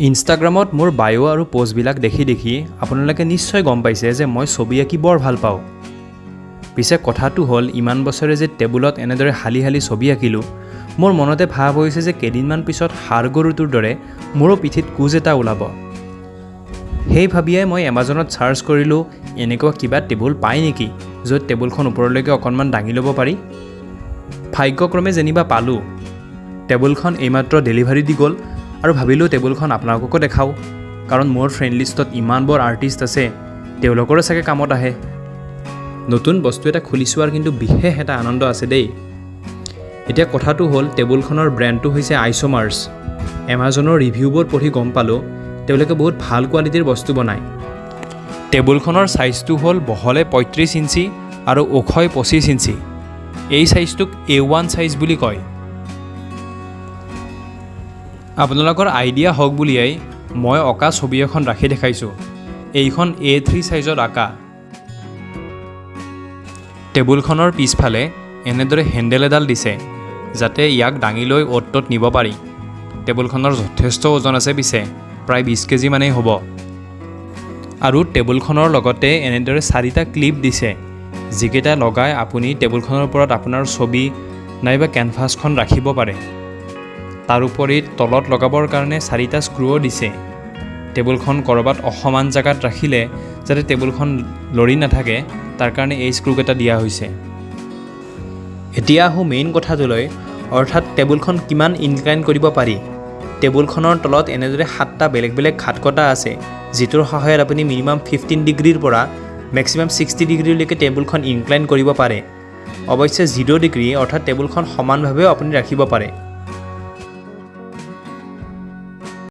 ইনষ্টাগ্ৰামত মোৰ বায়' আৰু প'ষ্টবিলাক দেখি দেখি আপোনালোকে নিশ্চয় গম পাইছে যে মই ছবি আঁকি বৰ ভাল পাওঁ। পিছে কথাটো হ'ল, ইমান বছৰে যে টেবুলত এনেদৰে শালি শালি ছবি আঁকিলোঁ, মোৰ মনতে ভাৱ হৈছে যে কেইদিনমান পিছত ষাঁড় গৰুটোৰ দৰে মোৰো পিঠিত কুঁজ এটা ওলাব। সেই ভাবিয়েই মই এমাজনত চাৰ্চ কৰিলোঁ, এনেকুৱা কিবা টেবুল পায় নেকি য'ত টেবুলখন ওপৰলৈকে অকণমান দাঙি ল'ব পাৰি। ভাগ্যক্ৰমে যেনিবা পালোঁ। টেবুলখন এইমাত্ৰ ডেলিভাৰী দি গ'ল আৰু ভাবিলোঁ টেবুলখন আপোনালোককো দেখাওঁ, কাৰণ মোৰ ফ্ৰেণ্ড লিষ্টত ইমানবোৰ আৰ্টিষ্ট আছে, তেওঁলোকৰো চাগে কামত আহে। নতুন বস্তু এটা খুলি চোৱাৰ কিন্তু বিশেষ এটা আনন্দ আছে দেই। এতিয়া কথাটো হ'ল, টেবুলখনৰ ব্ৰেণ্ডটো হৈছে আইচ'মাৰ্ছ। এমাজনৰ ৰিভিউবোৰ পঢ়ি গম পালোঁ, তেওঁলোকে বহুত ভাল কোৱালিটিৰ বস্তু বনায়। টেবুলখনৰ চাইজটো হ'ল বহলে 35 ইঞ্চি আৰু ওখই 25 ইঞ্চি। এই চাইজটোক এ1 চাইজ বুলি কয়। আপোনালোকৰ আইডিয়া হওক বুলিয়েই মই অঁকা ছবি এখন ৰাখি দেখাইছোঁ। এইখন এ3 চাইজত আঁকা। টেবুলখনৰ পিছফালে এনেদৰে হেণ্ডেল এডাল দিছে, যাতে ইয়াক দাঙি লৈ অ'ত ত'ত নিব পাৰি। টেবুলখনৰ যথেষ্ট ওজন আছে পিছে, প্ৰায় 20 কেজি মানেই হ'ব। আৰু টেবুলখনৰ লগতে এনেদৰে চাৰিটা ক্লিপ দিছে, যিকেইটা লগাই আপুনি টেবুলখনৰ ওপৰত আপোনাৰ ছবি নাইবা কেনভাছখন ৰাখিব পাৰে। তাৰোপৰি তলত লগাবৰ কাৰণে চাৰিটা স্ক্ৰুও দিছে। টেবুলখন ক'ৰবাত অসমান জেগাত ৰাখিলে যাতে টেবুলখন লৰি নাথাকে, তাৰ কাৰণে এই স্ক্ৰুকেইটা দিয়া হৈছে। এতিয়া আহোঁ মেইন কথাটোলৈ, অৰ্থাৎ টেবুলখন কিমান ইনক্লাইন কৰিব পাৰি। টেবুলখনৰ তলত এনেদৰে সাতটা বেলেগ বেলেগ খাট কটা আছে, যিটোৰ সহায়ত আপুনি মিনিমাম 15 ডিগ্ৰীৰ পৰা মেক্সিমাম 60 ডিগ্ৰীলৈকে টেবুলখন ইনক্লাইন কৰিব পাৰে। অৱশ্যে 0 ডিগ্ৰী, অৰ্থাৎ টেবুলখন সমানভাৱেও আপুনি ৰাখিব পাৰে।